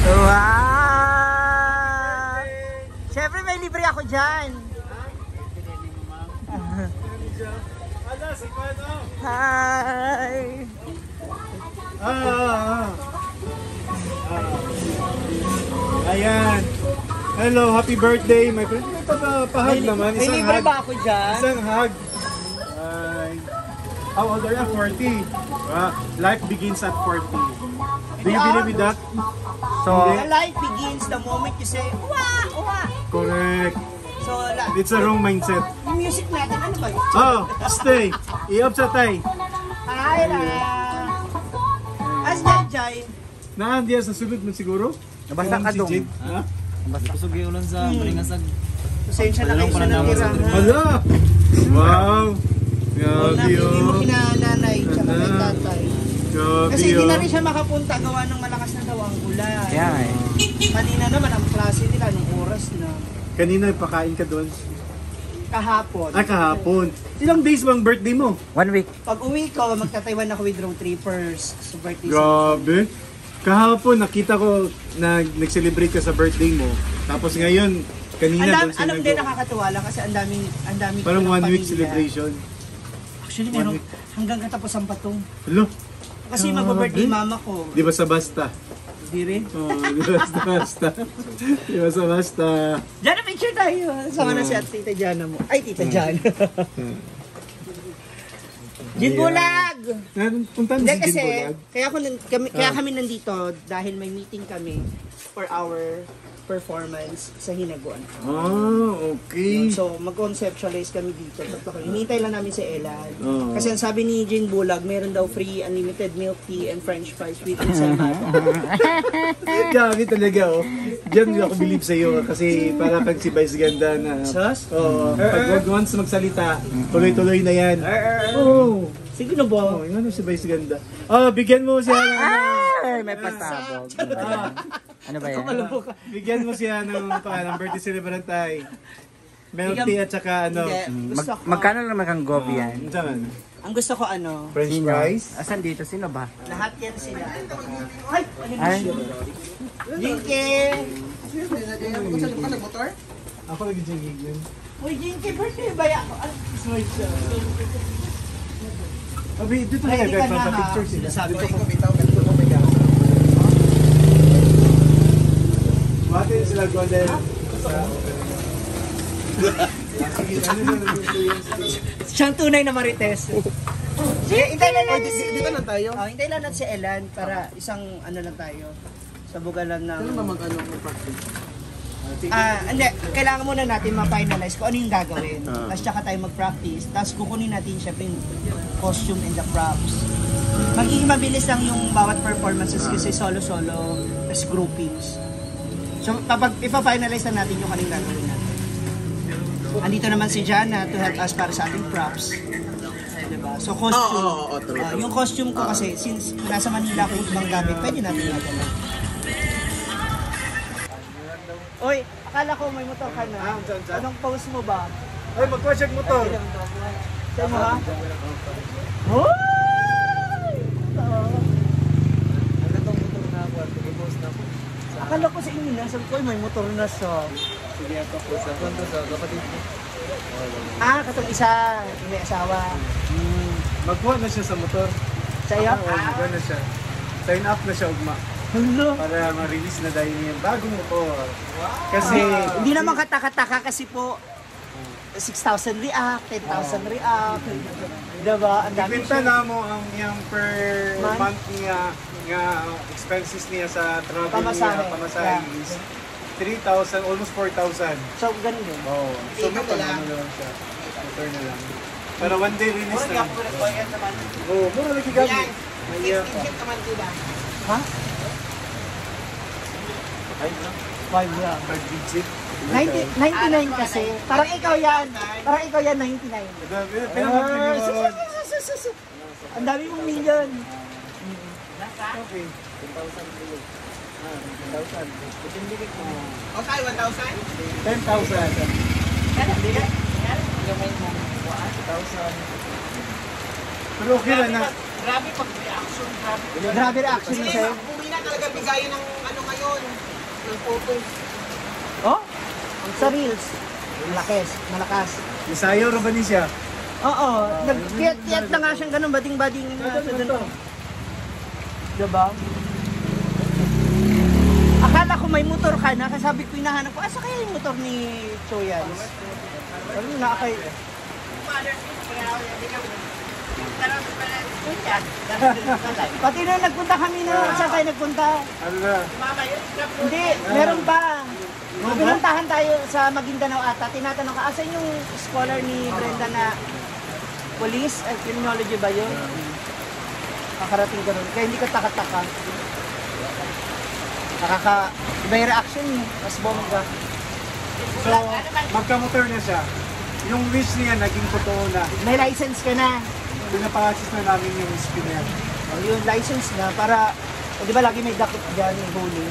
Wow! Siyempre may libre ako dyan. Ala, si Pano! Hi! Ah, ah, ah. Ayan. Hello, happy birthday, my friend. May pahag naman. May Isang libre hug. ba ako dyan? Isang hug. Hi. How old are you? 40. Ah, life begins at 40. Do you believe in that? So, Hindi. the life begins the moment you say, "Wah! Wah!" Correct. So, It's a wrong mindset. yung music natin, ano ba yun? Oh, stay. I-up sa tay. Hi, la! As Jai Jai. Naan diya sa sulod mo siguro? Nabasa ka Si dong. Jade? Ha? Kusog yung ulan sa Balingasag. Pasensya na kayo sa natira. Ha? Hala! Wow! Grabe Hindi mo oh. kina nanay tsaka kay tatay. Grabe Kasi hindi na oh. rin siya makapunta gawa ng malakas na daw ang ulan. Kaya nga eh. Kanina naman ang klase nila nung oras na Kanina pakain ka doon. kahapon. Ah, kahapon. Ilang days bang birthday mo? One week. Pag uwi ko, magtataywan ako with road trippers sa birthday. Grabe. Kahapon nakita ko na nag-celebrate ka sa birthday mo. Tapos ngayon, kanina Ang dami, doon sila alam din, nakakatuwa lang kasi ang daming Parang ko ng one week pamilya. celebration. Actually, One meron week. hanggang katapusan pa to. Hello? Kasi magbe-birthday mama ko. Di ba sa basta? Hindi rin. Oh, di ba sa basta? Di ba sa basta? Jana, picture tayo. Sama na si at Tita Jana mo. Ay, Tita Jana. Jin Bulag! Punta Hindi si Jin kasi, Bulag. kaya kami nandito dahil may meeting kami for our performance sa Hinaguan. Ah, okay. So, mag-conceptualize kami dito. Tatlo kami. Hinihintay lang namin si Elan. Oo. Kasi ang sabi ni Jane Bulag, meron daw free unlimited milk tea and french fries with ensaymada. Grabe talaga, oh. Diyan ako believe sa iyo kasi para kang si Vice Ganda na. Sus? Oo. Pag once magsalita, tuloy-tuloy na yan. Oo. Sige na ba? Oh, yung ano si Vice Ganda. Oh, bigyan mo siya ng ano. Ay, may pasabog. Ano ba yan? Bigyan mo siya ng parang birthday celebrant ay. Milk Bigyan- tea at saka ano. Hindi. Gusto ko, Magkano naman kang gobi yan? Ano saan? ang gusto ko ano, French Sino? fries? Asan dito? Sino ba? lahat yan sila. Ay! Ay, Jinky! Ako lagi dyan yun. Uy, Jinky, birthday ba yan? Ay, sorry siya. Abi, dito na Ready kayo, ka na, pa ha? picture sila. Sinasabi ko. Buhatin sila Gondel. Siyang tunay na marites. Sige, hintay lang natin si... Dito lang tayo? Oh, hintay lang natin si Elan para isang ano lang tayo. Sa buga lang ng... Ano ba mag-ano practice? Ah, hindi. Kailangan muna natin ma-finalize kung ano yung gagawin. Tapos tsaka tayo mag-practice. Tapos kukunin natin syempre yung costume and the props. Magiging mabilis lang yung bawat performances kasi solo-solo, tapos groupings. So, kapag ipa-finalize na natin yung anong gagawin natin. Andito naman si Jana to help us para sa ating props. Diba? So, costume. Oo, true, Ah, yung costume ko kasi, since nasa Manila ko yung ibang gamit, pwede natin madala. Oy, akala ko may motor ka na. Ah, dyan, dyan. Anong post mo ba? Ay, magpa-check motor. Sa'yo mo ha? Hoy! Oo. Akala ko sa inyo na, sabi ko, "Ay, may motor na siya." Sige ako po sa kwento sa kapatid ko. Ah, katong isa, yung may asawa. Magkuha na siya sa motor. Sa'yo? Oo, magkuha na siya. Sign up na siya ugma. Hello. Para ma-release na dahil niya yung bagong motor. Kasi, Hindi naman kataka-taka kasi po 6,000 react, 10,000 react. Diba? Ang dami Ibenta siya. na mo ang iyang per Month? month niya nga expenses niya sa travel Pamasahe. niya, pamasahe is 3,000, almost 4,000. So, ganun din. Oh, so may pang ano na lang siya. Motor na lang. Para one day release na lang. Oo, mura lagi gamit. May iya pa. Ha? 5 lang. 5 digit. 90, 99 kasi. Parang ikaw yan. Parang ikaw yan, 99. Pila Ah, month na sus, yun. sus, sus, sus, sus. Ang dami mong million. Okay. 10,000. Okay, 1,000? 10,000. 1,000. Pero okay lang na. Grabe pag-reaction, grabe. Grabe reaction na Kasi sa'yo. bumina talaga bigayan ng ano ngayon. doon. Ng photo. Oh? Sa Reels. Malakas, malakas. Isayaw ra ba ni siya? Oo, nagtiyat-tiyat na nga siyang ganun, bading-bading nga siya dun. Diba? Akala ko may motor ka na, kasi sabi ko hinahanap ko, asa kaya yung motor ni Choyans? Sabi ko, nakakay... Pati na nagpunta kami na, saan tayo nagpunta? Ano na? Hindi, meron pa. Pinuntahan tayo sa Maguindanao ata. Tinatanong ka, asan yung scholar ni Brenda na police? Ay, criminology ba yun? Kakarating ka nun. Kaya hindi ka taka-taka. Nakaka... Iba yung reaction eh. Mas bongga. So, magka-motor na siya. Yung wish niya naging totoo na. May license ka na. Pinapa-assist na namin yung spinner. O, yung license na para... O, di ba lagi may dakot dyan, yung huli.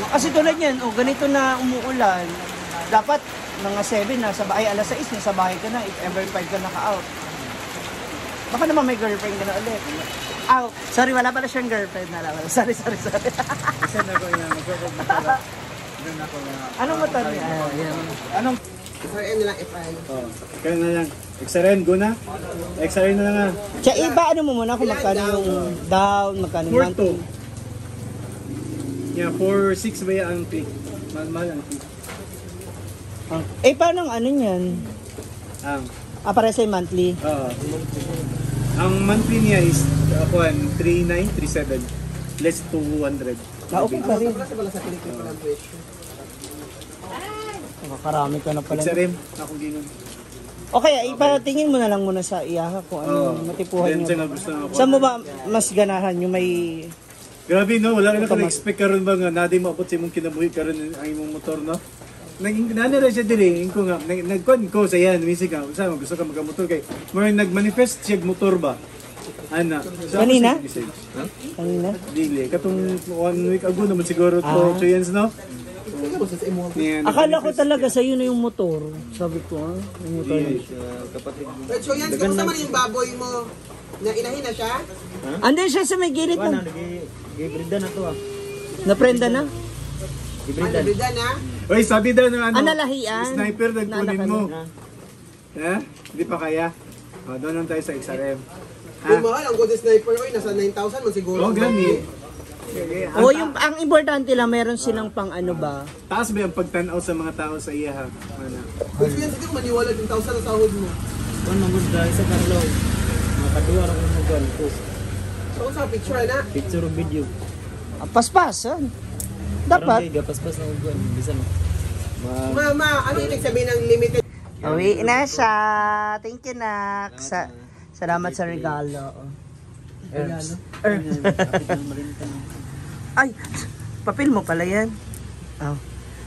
Kasi tulad niyan, o ganito na umuulan, dapat mga 7 nasa bahay, alas 6 nasa bahay ka na, if ever 5 ka naka-out. Baka naman may girlfriend ka na ulit. Aw, sorry, wala pala siyang girlfriend. Wala pala. Sorry, sorry, sorry. Kasi na ko yung magkakag-motor. Ganun ako na. Anong motor niya? Anong? FRN na lang, FRN. Oh, kaya na lang. XRN, go na. XRN na lang ah. Siya, iba ano mo muna kung magkano yung down, magkano yung monthly. 4-2. Yeah, 4-6 ba yung ang fee? Mahal-mahal ang fee. Eh, paano ang ano niyan? Ang, Ah, para sa monthly. oo. Ang monthly niya is, 3,937. Less 200. Ah, okay pa rin. Kasi pala sa Pilipinas pala ang presyo. Makarami ka na pala. XRM, akong gingon. Okay, ipatingin mo na lang muna sa iyaha kung ano Oo. matipuhan Then, siya niyo. nga gusto nga Saan mo ba mas ganahan yung may Grabe no, wala ka na ka expect karon ba nga nadi maabot sa imong kinabuhi karon ang imong motor no. Naging nana ra siya diri, ko nga nagkuan ko sa yan, misi ka, unsa man gusto ka magkamotor kay mo nagmanifest siya og motor ba. Ana. So, ako Kanina? siya message. kanina? Dili katong one week ago naman siguro to Ah. Chuyans no. Ikaw ba sa imo? Niya, Akala ko talaga sa na yung motor. Sabi ko, ah, yung motor. Dili. Kapatid mo. But so yan, kumusta man yung baboy mo? Na inahin na siya? Andun siya sa may gilid Wala, ng... gibrida na to ah. Naprenda na? Gibrida. Ano, brida na? Oy, sabi daw ng ano, Ah, nalahian. sniper nagkunin mo. Na. Ha? Hindi pa kaya. O, doon lang tayo sa XRM. Ha? Kung mahal, ang Golden Sniper, oy, nasa 9,000 man siguro. Oh, gani. O yung ang importante lang meron silang pang ano ba? Taas ba yung pagtanaw sa mga tao sa iya ha? Ano? Kung yan, sige, maniwala yung 1,000 ang sahod mo. Kuan man gud sa Carlo. Makaduha ra ko mo kuan post. So, kung sa picture na, Picture o video. Ah, Paspasan. Dapat. Karon kay gapaspas na og kuan bisan. Mama, ano ibig sabihin ng limited? Uwi na siya. Thank you, Nak. Salamat sa regalo. Regalo. Ay, papel mo pala yan. Oh.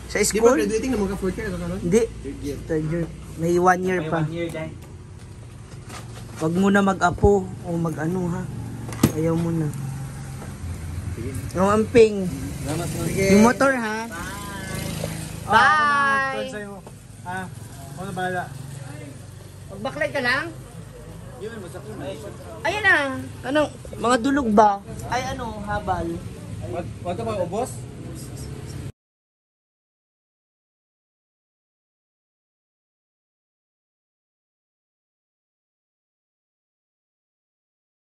Sa Di ba school? graduating na mga fourth year na karon? Hindi. Third year. May one year pa. Year dahil. Wag mo na mag-apo o mag-ano ha. Ayaw mo na. Yung amping. Sige. Yung motor ha. Bye! Sa'yo. Ha? Ako na bahala. Magbaklay ka lang? Ayun na. Anong, mga dulog ba? Ay ano, habal. Wag ka ba ubos?